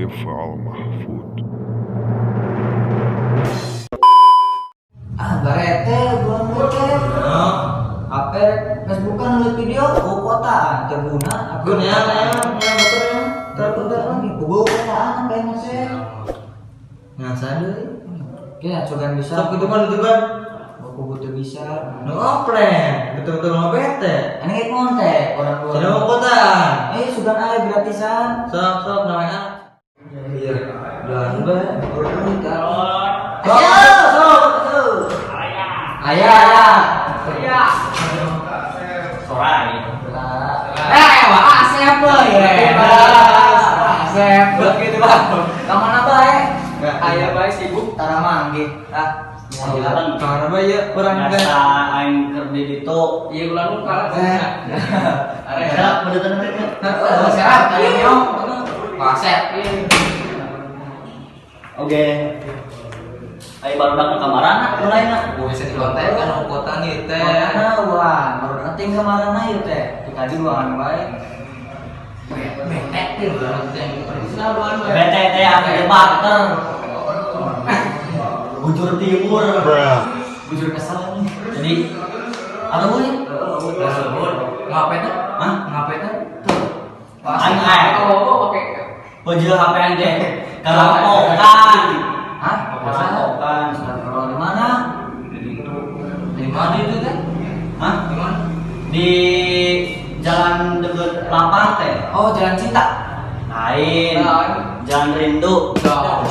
Arif Al Mahfud. Ah, barete bulan bete. HP Facebookan lihat video, oh kotaan, terguna. Guna ya, ya, betul ya. Terguna lagi, pugu kotaan apa yang masih? Nah, sadeu. Kira coba bisa. Sok itu kan itu kan. Aku butuh bisa. Nu offline, betul-betul mau bete. Ini kayak kontak orang luar. Sudah mau kotaan. Eh, sudah ada gratisan. Sok sok namanya. Iya. Dan Orang nikah. Sok Ayo, sok. sok. Ayah, ayah. Sorai. Eh, wah, asep ya. Asep. Gitu bang. Kamana bae? Ayah bae sibuk tara manggih. Ah, Jalan. Kamar apa ya kurang kan? Biasa aing keur di ditu. Iya bulan lu kalah. Eh. Serap bedetan mereka. Oh, sehat ayo. Asep. Oke. Ayo baru ke kamarana mulai na. Gua bisa dikontak kan mau kota nih teh. Mana wah, baru nanti kamarana ieu teh. Tadi ruangan bae. Bete teh udah. Bete teh aku jebak ter. Bujur timur. Bujur kesel nih. Jadi ada gue. Ngapain tuh? Hah? Ngapain tuh? Aing aing. Oh, oke. Baju HP teh. Kerampokan. Hah? Kerampokan. Astagfirullah, di mana? Di mana itu teh? Hah? Di mana? Di jalan deket lapang teh. Oh, Jalan Cinta. Lain. Jalan Rindu. Jauh.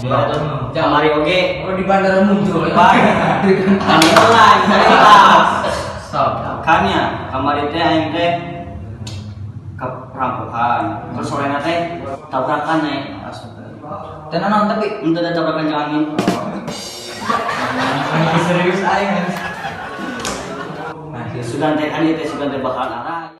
Jauh. Kamari oge. Oh, di bandara muncul. Kan itu lah, cerita. Stop. Kan ya, kamari teh aing teh kerampokan. Terus sorena teh tabrakan ya. Tenan naon tapi Untuk ada tabrakan jeung angin. Serius aing. Nah, sugan teh kan ieu teh sugan teh bakalan arah.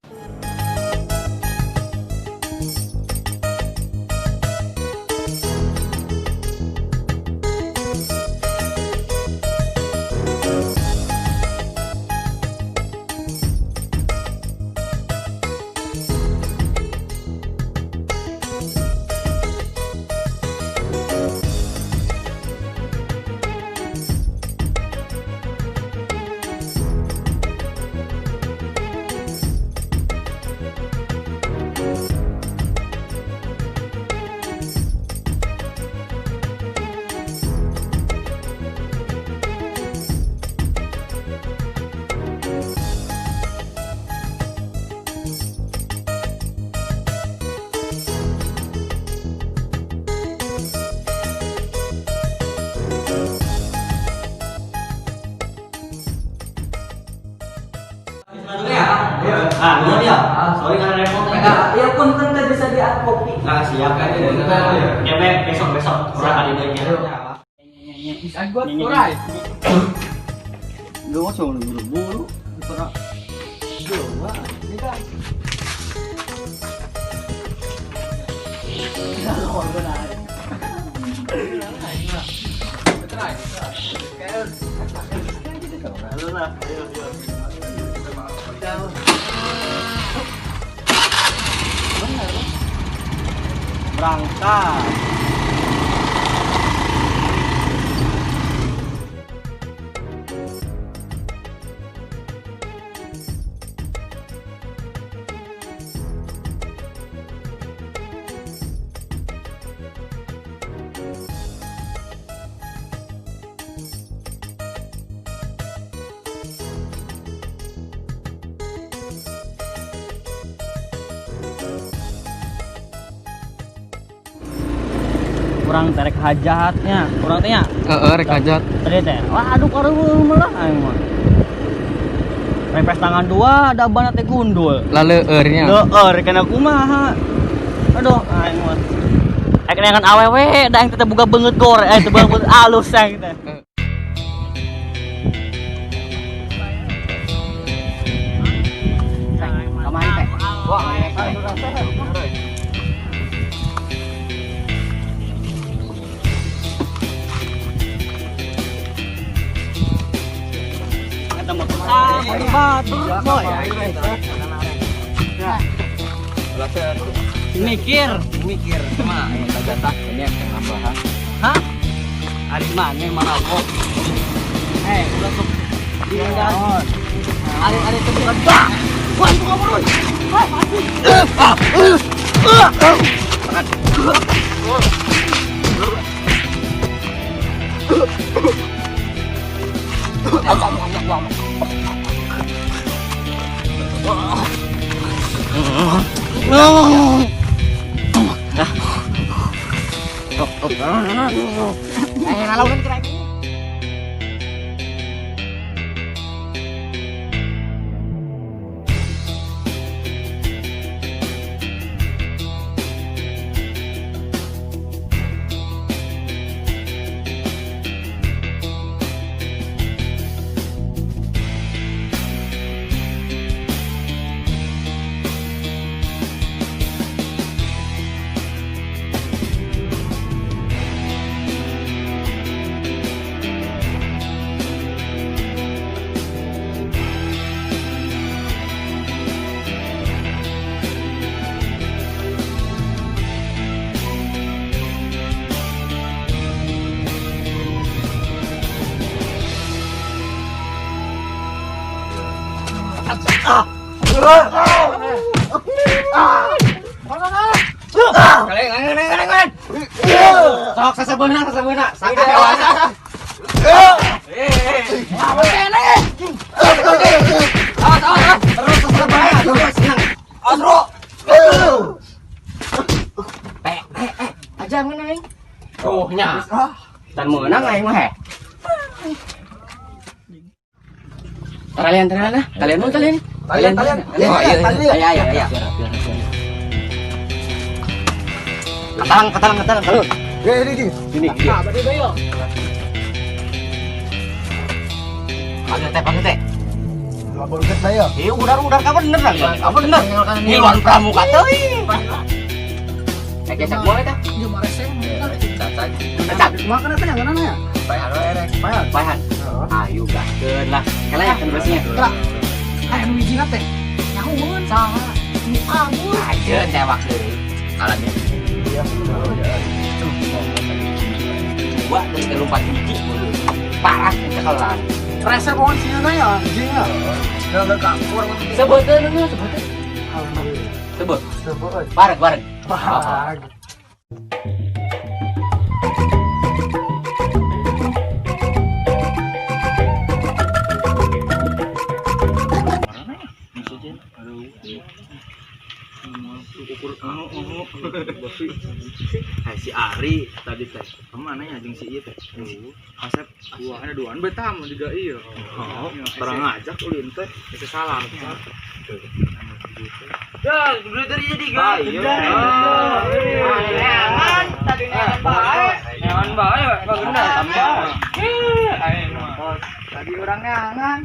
Ah, dulu ya. Sorry karena repot. Nah, ya pun kan teh bisa diat kopi. Nah, siap kan. Ya, Be, besok besok kurang kali deui nya. Bisa gua kurai. Gua mau buru-buru. Berangkat. Kurang terek hajatnya, kurang teh nya. Heeh, rek hajat. Tadi teh, wah aduh karuhun melah aing mah. Repes tangan dua, ada ban teh gundul. Laleueurnya. Leueur kena kumaha. Aduh, aing mah. Aing kenakan awewe, da aing teh boga beungeut gore, teh boga beungeut alus aing teh. Kamari teh. Wah, Eta motor ah, batur boy. Mikir. Mikir sama yang jatah ini yang nambahan. Hah? Ari mana marabok? Eh, ulah sok. Iya. Ari ari teh bukan. Wah, itu kamu. Wah, mati. Sok sasabeuna sasabeuna. Saka dewasa. Terus sasabeuna terus senang. Asro. Aja mana aing? Oh nya. Tan meunang aing mah he. Talian talian ah. Talian mun talian. Talian, talian. Oh iya iya iya iya. Katalang katalang katalang kalau. Ya, ini ini. Sini. Panggil teh, panggil teh. Dua boluket lah ya. Iya, udar-udar kamu bener lah. Kamu bener. Ngiluan pramuka teuing. Eh, gesek boleh teh. Cacat. Makan apa yang mana ya? Payahan we erek. Payahan. Payahan. Ayo gaskeun lah. Kela ya kan bersihnya. Aya nu hijina teh. Nyahueun saha? Nu kabur. Ajeun tewak deui. Kalanya. Dua terus lompat hiji. Parah cekalan. Rasa pohon sieuna ya, anjing ya. Enggak kapur. Sebuteun nu sebuteun. Sebut. Sebut. Bareng bareng. Bareng. Hai si Ari tadi teh kemana ya jeung si ieu teh? Asep dua ada duaan beta mah juga iya. Oh, barang ngajak ulin teh bisa salah. Ya, beli dari jadi guys. Iya. Neangan, tadi neangan bae. Neangan bae, bener. Tadi orang neangan.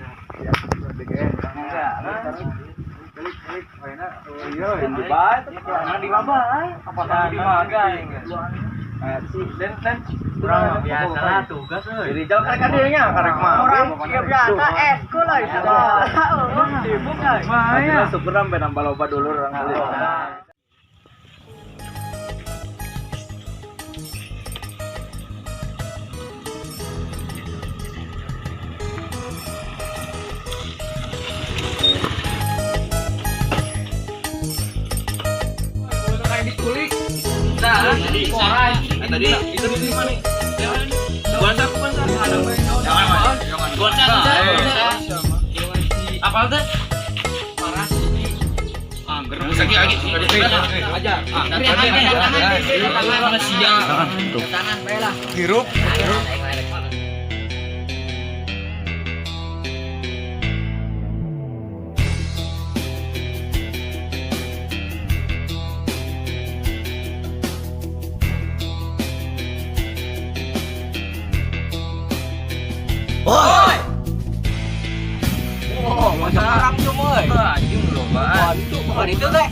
Biasa tugas euy. Rijal karek adanya karek mah. Orang biasa eskul lah itu. Sibuk euy. Mah syukur sampai nambah loba dulur orang beli. Tadi itu di mana? Bonsa bonsa. Bonsa bonsa. Apal teh? Parah. Angger lagi lagi. Aja. Tangan bae lah. Hirup. Woi. Wah, macam perang tuh, moy. Anjing loba. Wah, itu bukan itu teh.